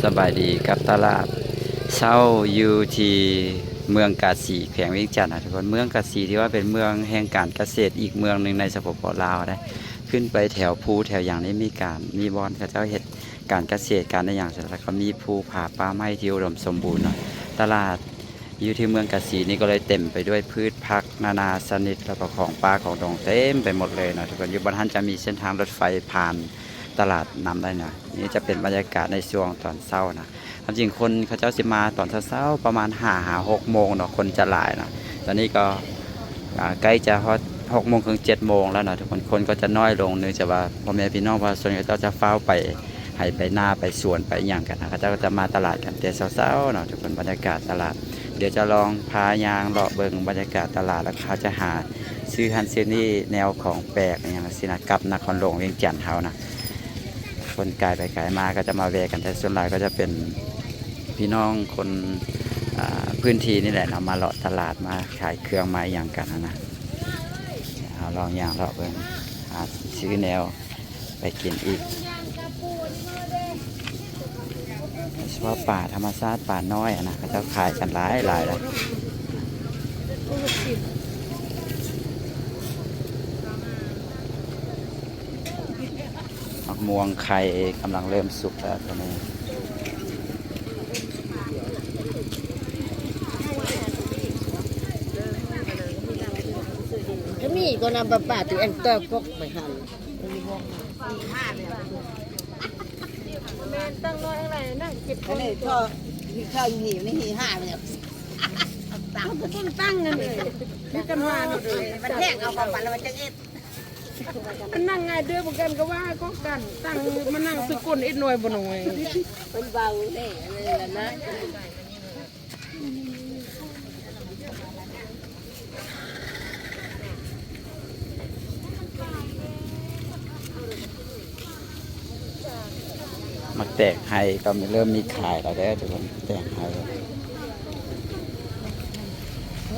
ສະບາຍດີກັບຕະຫຼາດເຊົ້າຢູ່ທີ່ເມືອງກາສີ ແຂວງວຽງຈັນນະທຸກຄົນ. ເມືອງກາສີຖືວ່າເປັນເມືອງແຫ່ງການກະເສດອີກເມືອງໜຶ່ງໃນ ສປປ ລາວ ເດ້. ຂຶ້ນໄປແຖວພູແຖວຫຍັງນີ້ ມີການ ມີບ່ອນເຂົາເຈົ້າເຮັດການກະເສດ ການອີ່ຫຍັງ ແລ້ວກໍມີພູຜາປ່າໄມ້ທີ່ອຸດົມສົມບູນເນາະ. ຕະຫຼາດຢູ່ທີ່ເມືອງກາສີນີ້ກໍເລີຍເຕັມໄປດ້ວຍພືດຜັກນານາຊະນິດ ແລ້ວກໍຂອງປ່າຂອງດົງເຕັມໄປໝົດເລີຍເນາະທຸກຄົນ. ຢູ່ບ່ອນຫັ້ນຈະມີເສັ້ນທາງລົດໄຟຜ່ານ ຕະຫຼາດນຳໄດ້ນະ. ນີ້ຈະເປັນບັນຍາກາດໃນຊ່ວງຕອນເຊົ້ານະ. ຄວາມຈິງຄົນເຂົາເຈົ້າຊິມາຕອນເຊົ້າໆ ປະມານຫ້າຫາຫົກໂມງເນາະ, ຄົນຈະຫຼາຍນະ. ຕອນນີ້ກໍ ອ່າ ໃກ້ຈະຮອດຫົກໂມງເຄິ່ງ ເຈັດໂມງແລ້ວນະທຸກຄົນ, ຄົນກໍຈະນ້ອຍລົງ ເນື່ອງຈາກວ່າພໍ່ແມ່ພີ່ນ້ອງປະຊາຊົນເຂົາເຈົ້າຈະຟ້າວໄປໄຮ່ໄປນາ ໄປສວນໄປຫຍັງກັນນະ, ເຂົາເຈົ້າກໍຈະມາຕະຫຼາດກັນແຕ່ເຊົ້າໆເນາະທຸກຄົນ. ບັນຍາກາດຕະຫຼາດ ດຽວຈະລອງພາຍ່າງເລາະເບິ່ງບັນຍາກາດຕະຫຼາດ ແລ້ວເຮົາຈະຫາຊື້ຫັ້ນຊື້ນີ້ ແນວຂອງແປກອີ່ຫຍັງຊີ້ນະ ກັບນະຄອນຫຼວງວຽງຈັນເຮົານະ. ຄົນກາຍໄປກາຍມາກໍຈະມາແວ່ກັນ, ແຕ່ສ່ວນຫຼາຍກໍຈະເປັນພີ່ນ້ອງຄົນ ອ່າ ພື້ນທີ່ນີ້ແຫຼະເນາະ, ມາເລາະຕະຫຼາດ ມາຂາຍເຄື່ອງ ມາອີ່ຫຍັງກັນຫັ້ນນະ. ເຮົາລອງຍ່າງເລາະເບິ່ງ ຫາຊື້ແນວ ໄປກິນອີກ. ໂດຍສະເພາະປາທຳມະຊາດ ປານ້ອຍຫັ້ນນະ ເຂົາເຈົ້າຂາຍກັນຫຼາຍໆເລີຍ. ໝາກມ່ວງໄຂ່ກຳລັງເລີ່ມສຸກແລ້ວຕົວນີ້. ກະມີກໍນຳປາປາທີ່ອັນເຕີກອກໄປຫັ້ນ. ແມ່ນຕັ້ງນ້ອຍຫັ້ນແຫຼະ ນັ່ງເກັບ ອັນນີ້ກໍເຂົ້າຢູ່ນີ້ ໃນຫີຫ້າແມ່ນຫຍັງ? ເອົາໄປຕົ້ນຕັ້ງນັ້ນເລີຍ ມີກັນວ່າເນາະ ເດີ ມັນແທກເອົາຂອງມັນແລ້ວມັນຈະເອັດ ມັນນັ່ງງ່າຍເດີ ບາງກັນກໍວ່າກໍກັນ ຕັ້ງມານັ່ງຊື່ກົ້ນເອັດໜ້ອຍບໍ່ໜ້ອຍ ມັນເບົາແດ່ ອັນນັ້ນນະ. ໝາກແຕງໄຮກໍເລີ່ມມີຂາຍແລ້ວເດີທຸກຄົນ ແຕງໄຮ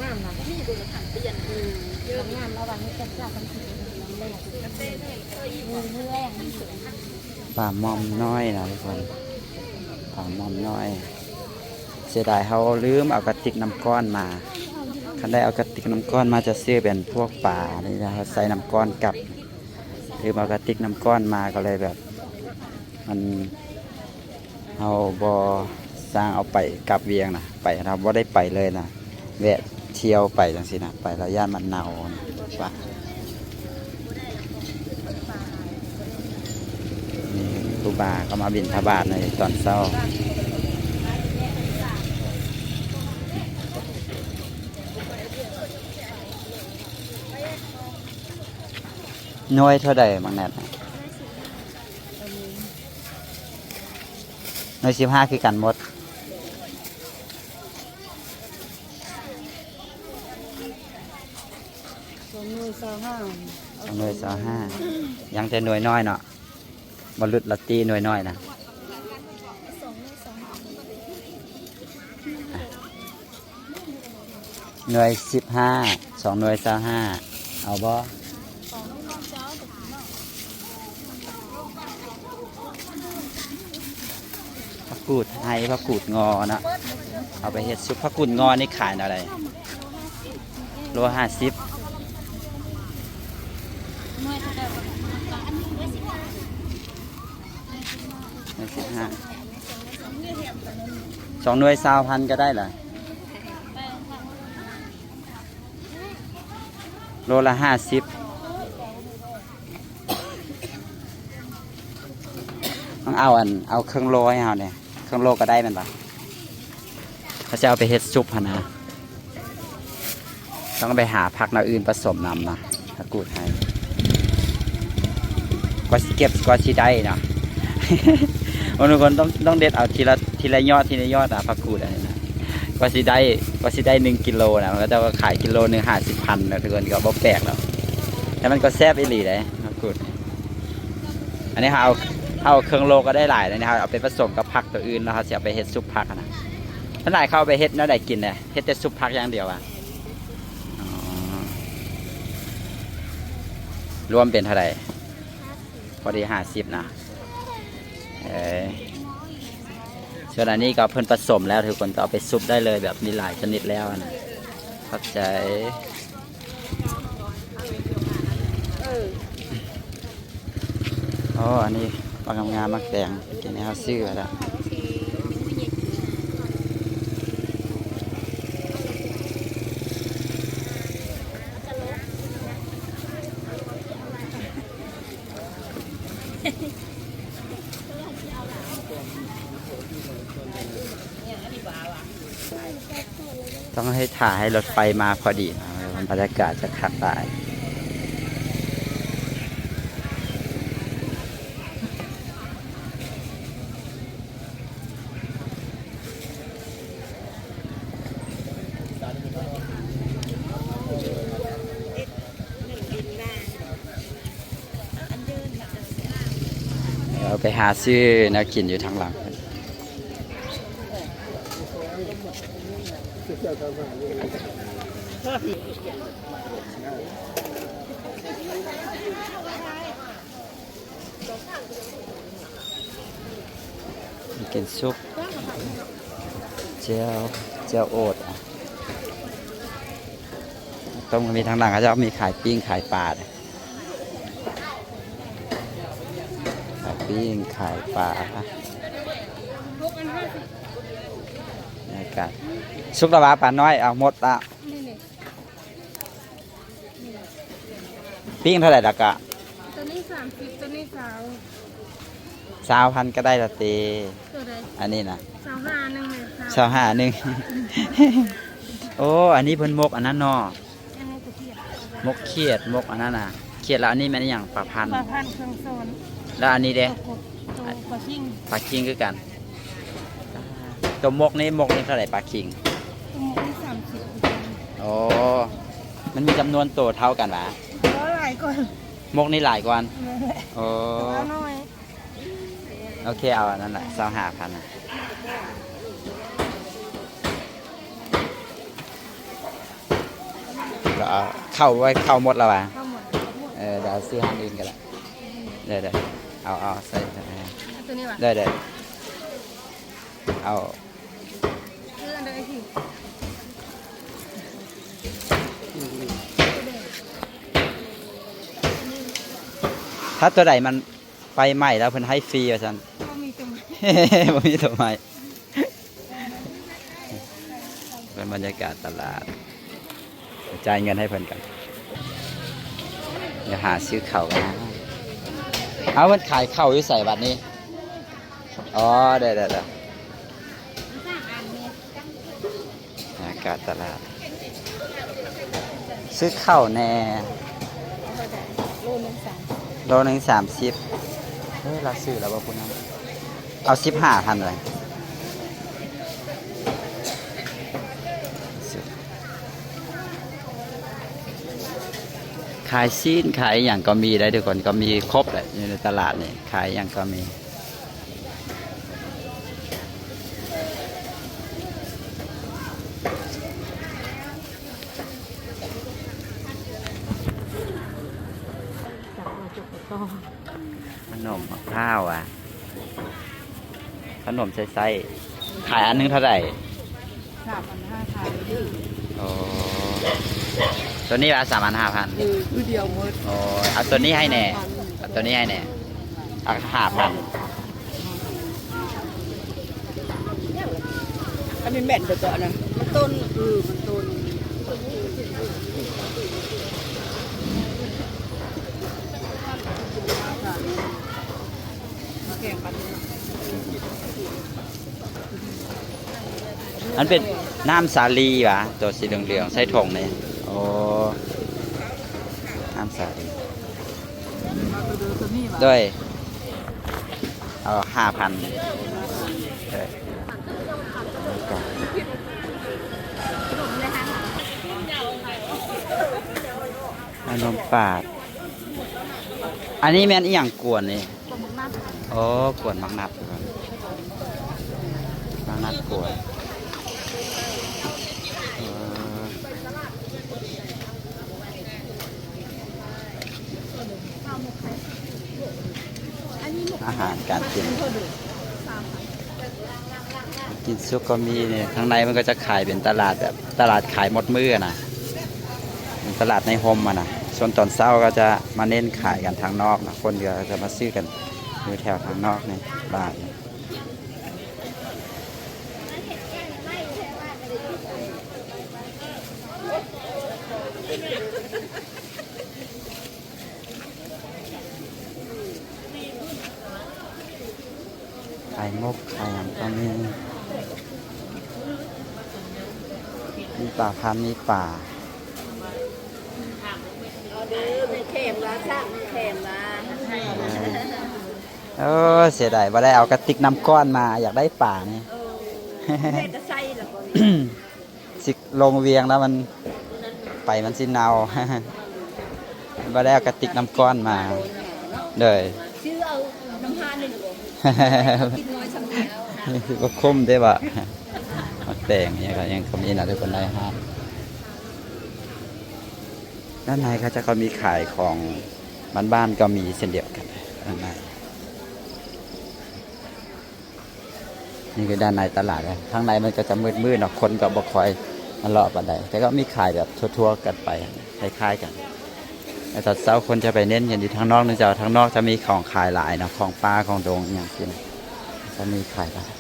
ງາມນະ ງາມລະຫວ່າງນີ້ຈັດຈ້າກັນ ປາໝ່ອມນ້ອຍນະທຸກຄົນ ປາໝ່ອມນ້ອຍ. ເສຍດາຍເຮົາລືມເອົາກະຕິກນ້ຳກ້ອນມາ. ຄັນໄດ້ເອົາກະຕິກນ້ຳກ້ອນມາຈະຊື້ເປັນພວກປານີ້ນະ ເຮົາໃສ່ນ້ຳກ້ອນກັບ. ລືມເອົາກະຕິກນ້ຳກ້ອນມາກໍເລີຍແບບ ມັນ ເຮົາບໍ່ສ້າງເອົາໄປກັບວຽງນະ ໄປ ເຮົາບໍ່ໄດ້ໄປເລີຍນະ. ແວະທ່ຽວໄປຈັ່ງຊີ້ນະ ໄປແລ້ວຢ້ານມັນເນົ່ານະ. ວ່າ ນີ້ຄູບາກໍມາບິນທະບາດໃນຕອນເຊົ້າ. ໜ່ວຍເທົ່າໃດໝາກແໜດນະ? ໜ່ວຍສິບຫ້າຄືກັນໝົດ. ສອງໜ່ວຍຊາວຫ້າ ສອງໜ່ວຍຊາວຫ້າ ຍັງແຕ່ໜ່ວຍນ້ອຍເນາະ ບໍ່ຫຼຸດລະຕິໜ່ວຍນ້ອຍນະ. ໜ່ວຍສິບຫ້າ ສອງໜ່ວຍຊາວຫ້າ ເອົາບໍ່? ຜັກກູດໄຮ ຜັກກູດງໍເນາະ ເອົາໄປເຮັດຊຸບ. ຜັກກູດງໍນີ້ຂາຍແນວໃດ? ໂລຫ້າສິບ ໜ່ວຍສິບຫ້າ ສອງໜ່ວຍຊາວພັນກໍໄດ້ລະ. ໂລລະຫ້າສິບ ຕ້ອງເອົາອັນ ເອົາເຄິ່ງໂລໃຫ້ເຮົາແດ່ ເຄິ່ງໂລກໍໄດ້ແມ່ນບໍ່? ເຂົາຈະເອົາໄປເຮັດຊຸບຫັ້ນນະ ຕ້ອງໄປຫາຜັກແນວອື່ນປະສົມນຳນະ ຜັກກູດໄຮ ກວ່າຊິເກັບ ກວ່າຊິໄດ້ເນາະ. ບາງຄົນຕ້ອງ ຕ້ອງເດັດເອົາທີລະ ທີລະຍອດ ທີລະຍອດນະ ຜັກກູດອັນນີ້ນະ ກວ່າຊິໄດ້ ກວ່າຊິໄດ້ໜຶ່ງກິໂລນະ ເຂົາເຈົ້າກໍຂາຍກິໂລໜຶ່ງຫ້າສິບພັນນະ ທຸກຄົນ ກໍບໍ່ແປກດອກ ແຕ່ມັນກໍແຊບອີ່ຫຼີເດ້ ຜັກກູດ. ອັນນີ້ເຮົາເອົາ ເຮົາເອົາເຄິ່ງໂລກໍໄດ້ຫຼາຍແລ້ວນີ້ ເຮົາເອົາໄປປະສົມກັບຜັກຕົວອື່ນ ແລ້ວເຮົາຊິເອົາໄປເຮັດຊຸບຜັກຫັ້ນນະ. ສ່ວນຫຼາຍເຂົາເອົາໄປເຮັດແນວໃດກິນແດ່? ເຮັດແຕ່ຊຸບຜັກຢ່າງດຽວຫວາ? ອໍ ລວມເປັນເທົ່າໃດ? ພໍດີຫ້າສິບນະ. ເອີ ເອີ ສ່ວນອັນນີ້ກໍເພິ່ນປະສົມແລ້ວທຸກຄົນ ກໍເອົາໄປຊຸບໄດ້ເລີຍ ແບບມີຫຼາຍຊະນິດແລ້ວນະ. ຂອບໃຈ. ໂອ້ ອັນນີ້ບັກງາມໆ ໝາກແຕງ ກິນໃຫ້ເຮົາຊື້ໄວ້ລະ. ຕ້ອງໃຫ້ຖ້າໃຫ້ລົດໄຟມາພໍດີ ເອີ ບັນຍາກາດຈະຄັກຫຼາຍ. ດຽວໄປຫາຊື້ແນວກິນຢູ່ທາງຫຼັງ. ກິນຊຸບ ແຈ່ວ ແຈ່ວໂອດ ຕ້ມກໍມີ. ທາງຫຼັງເຂົາເຈົ້າມີຂາຍປີ້ງຂາຍປາ ຂາຍປີ້ງຂາຍປາ. ນີ້ກະສຸກແລ້ວຫວາ ປານ້ອຍ ເອົາໝົດລະ. ປີ້ງເທົ່າໃດລະກະ? ໂຕນີ້ສາມສິບ ໂຕນີ້ຊາວ ຊາວພັນກໍໄດ້ລະຕິ. ໂຕໃດ? ອັນນີ້ນະ ຊາວຫ້າໜຶ່ງແມ່ນ ຊາວຫ້າໜຶ່ງ. ໂອ້ ອັນນີ້ເພິ່ນໝົກອັນນັ້ນເນາະ ໝົກຂຽດ ໝົກອັນນັ້ນນະ ຂຽດ. ແລ້ວອັນນີ້ແມ່ນອີ່ຫຍັງ? ປາພັນ ປາພັນເຄື່ອງສອນ. ແລ້ວອັນນີ້ເດ? ໂຕກົບ ໂຕປາຄິງ ປາຄິງຄືກັນ. ໂຕໝົກນີ້ ໝົກນີ້ເທົ່າໃດປາຄິງ? ໂຕໝົກນີ້ສາມສິບຄືກັນ. ໂອ້ ມັນມີຈຳນວນໂຕເທົ່າກັນຫວາ? ບໍ່ ຫຼາຍກວ່າ ໝົກນີ້ຫຼາຍກວ່າ. ແມ່ນແຫຼະ ໂອ້ ເອົາໜ້ອຍ. ໂອເຄ ເອົາອັນນັ້ນລະ ຊາວຫ້າພັນນະ. ກໍເອົາເຂົ້າໄວ້ ເຂົ້າໝົດແລ້ວຫວາ? ເຂົ້າໝົດ ເອີ ດຽວຊື້ຮ້ານອື່ນກໍໄດ້. ເດີໆ ເອົາ ເອົາໃສ່ ເອົາໂຕນີ້ຫວາ? ເດີໆ ເອົາ ຊື້ອັນໃດອີກ? ຖ້າໂຕໃດມັນໄຟໄໝ້ແລ້ວ ເພິ່ນໃຫ້ຟຣີວ່າຊັ້ນ. ບໍ່ມີໂຕໃໝ່ ບໍ່ມີໂຕໃໝ່. ເປັນບັນຍາກາດຕະຫຼາດ ຈ່າຍເງິນໃຫ້ເພິ່ນກ່ອນ. ດຽວຫາຊື້ເຂົ້າກັນນະ. ເອົາ ເພິ່ນຂາຍເຂົ້າຢູ່ໃສບັດນີ້? ອໍ ໄດ້ໆ ອາກາດຕະຫຼາດ ຊື້ເຂົ້າແດ່. ໂລໜຶ່ງສາມ ໂລໜຶ່ງສາມສິບ. ເອີ ລາວຊື້ແລ້ວບໍ່ຜູ້ນັ້ນ? ເອົາສິບຫ້າພັນເລີຍ. ຂາຍຊີ້ນຂາຍຫຍັງກໍມີໄດ໋ທຸກຄົນ ກໍມີຄົບແຫຼະ ຢູ່ໃນຕະຫຼາດນີ້ ຂາຍຫຍັງກໍມີ. ຂະໜົມໝາກພ້າວຫວາ ຂະໜົມໃສ່ໄສ້. ຂາຍອັນໜຶ່ງເທົ່າໃດ? ສາມອັນຫ້າພັນ. ອໍ ໂຕນີ້ຫວາ ສາມອັນຫ້າພັນ? ເອີ ຄືດຽວໝົດ. ອໍ ເອົາໂຕນີ້ໃຫ້ແດ່ ເອົາໂຕນີ້ໃຫ້ແດ່ ເອົາຫ້າພັນ. ອັນນີ້ແມ່ນບໍ່ເຈາະນະ? ມັນຕົ້ນ ເອີ ມັນຕົ້ນ. ແກງປັນ ອັນເປັນນ້ຳສາລີຫວາ? ໂຕສີເຫຼືອງໆ ໃສ່ຖົງນີ້. ໂອ້ ນ້ຳສາລີ. ເອົາໂຕເດີ ໂຕນີ້ຫວາ? ໂດຍ ເອົາຫ້າພັນ. ເອີ ເອົານົມປາດ. ອັນນີ້ແມ່ນອີ່ຫຍັງກວນນີ້? ກວນໝາກນັດ. ອໍ ກວນໝາກນັດ ໝາກນັດກວນ. ເອີ ອາຫານການກິນ. ກິນສຸກກໍມີນີ້. ທາງໃນມັນກໍຈະຂາຍເປັນຕະຫຼາດແບບຕະຫຼາດຂາຍໝົດມື້ນະ ເປັນຕະຫຼາດໃນຮົ່ມຫັ້ນນະ. ສ່ວນຕອນເຊົ້າກໍຈະມາເນັ້ນຂາຍກັນທາງນອກນະ, ຄົນກໍຈະມາຊື້ກັນຢູ່ແຖວທາງນອກນີ້ຫຼາຍ. ໄຂ່ມຸກ ໄຂ່ຫຍັງກໍມີ ມີປາພັນ ມີປາ. ເອົາເດີ ແມ່ແຂມວ່າ ສ້າງແມ່ແຂມວ່າ. ເອີ ເສຍດາຍບໍ່ໄດ້ເອົາກະຕິກນ້ຳກ້ອນມາ ຢາກໄດ້ປານີ້. ເອີ ແມ່ຈະໃສ່ລະບໍ່ນີ້? ຊິລົງວຽງແລ້ວມັນ ໄປມັນຊິເນົ່າ ບໍ່ໄດ້ເອົາກະຕິກນ້ຳກ້ອນມາ. ໂດຍ ຊື້ເອົານ້ຳຮ້ອນນີ້ລະບໍ່? ກິນນ້ອຍຊ່ຳດຽວ ບໍ່ຄຸ້ມເດ້ບໍ່? ໝາກແຕງຫຍັງກໍຍັງກໍມີນະ ທຸກຄົນ. ໃນຮ້ານ ດ້ານໃນເຂົາເຈົ້າກໍມີຂາຍຂອງບ້ານໆ ກໍມີເຊັ່ນດຽວກັນ ດ້ານໃນ. ນີ້ຄືດ້ານໃນຕະຫຼາດເລີຍ. ທາງໃນມັນກໍຈະມືດໆ ເນາະ, ຄົນກໍບໍ່ຄ່ອຍມາເລາະປານໃດ, ແຕ່ກໍມີຂາຍແບບທົ່ວໆກັນໄປ ຄ້າຍໆກັນ. ແຕ່ຕອນເຊົ້າຄົນຈະໄປເນັ້ນກັນຢູ່ທາງນອກເນາະເຈົ້າ, ທາງນອກຈະມີຂອງຂາຍຫຼາຍເນາະ, ຂອງປ່າຂອງດົງອີ່ຫຍັງຊີ້ນະ ຈະມີຂາຍຫຼາຍ.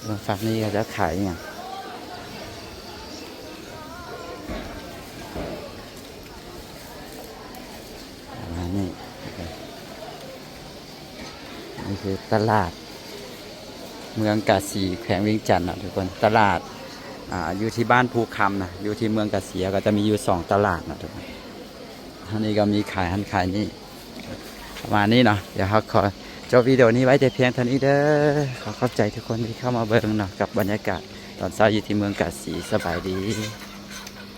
ເບິ່ງຝັ່ງນີ້ເຂົາເຈົ້າຂາຍອີ່ຫຍັງ ປະມານນີ້. ນີ້ຄືຕະຫຼາດເມືອງກາສີ ແຂວງວຽງຈັນເນາະທຸກຄົນ. ຕະຫຼາດ ອ່າ ຢູ່ທີ່ບ້ານພູຄຳນະ, ຢູ່ທີ່ເມືອງກາສີ ກໍຈະມີຢູ່ສອງຕະຫຼາດເນາະທຸກຄົນ. ອັນນີ້ກໍມີຂາຍຫັ້ນຂາຍນີ້ ປະມານນີ້ເນາະ. ດຽວເຮົາຂໍຈົບວິດີໂອນີ້ໄວ້ແຕ່ພຽງເທົ່ານີ້ເດີ. ຂໍຂອບໃຈທຸກຄົນທີ່ເຂົ້າມາເບິ່ງເນາະ ກັບບັນຍາກາດຕອນເຊົ້າຢູ່ທີ່ເມືອງກາສີ. ສະບາຍດີ.